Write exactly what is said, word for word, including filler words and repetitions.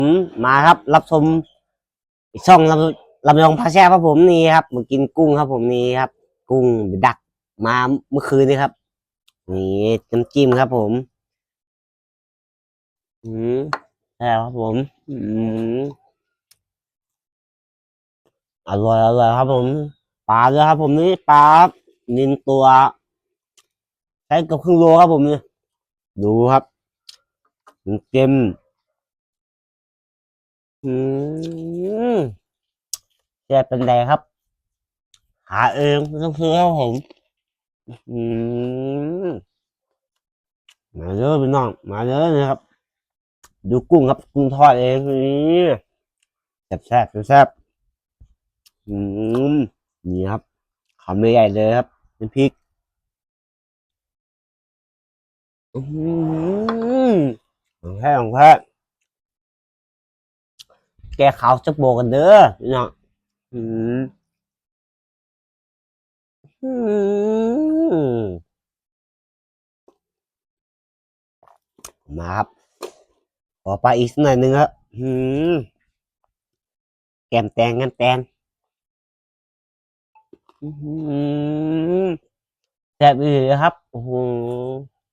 อืม มาครับ รับชมอีกช่องลำลำยองพาแซ่บครับผม นี่ครับ มากินกุ้งครับผม นี่ครับ กุ้งดักมาเมื่อคืนนี้ครับ นี่น้ำจิ้มครับผม อืม แซ่บครับผม อืม อร่อย อร่อยครับผม ปลาด้วยครับผม นี่ปลาครับ นิลตัว ใช้เกือบครึ่งโลครับผม นี่ ดูครับ มันเต็ม อืม แซ่บเป็นไดครับ หาเอง ไม่ต้องซื้อครับผม อืม มาเด้อพี่น้อง มาเด้อนะครับ ดูกุ้งครับ กุ้งทอดเอง นี่ แซ่บแซ่บแซ่บ อืม นี่ครับ คำใหญ่ๆเลยครับ น้ำพริก อืม ของแท้ ของแท้ แก้ขาวจักโบกันเด้อพี่น้อง อืม อืม มาครับ ขอปลาอีกสักหน่อยหนึ่งครับ อืม แกมแตง แกมแตง อืม แซ่บอีหลีครับ โอ้โห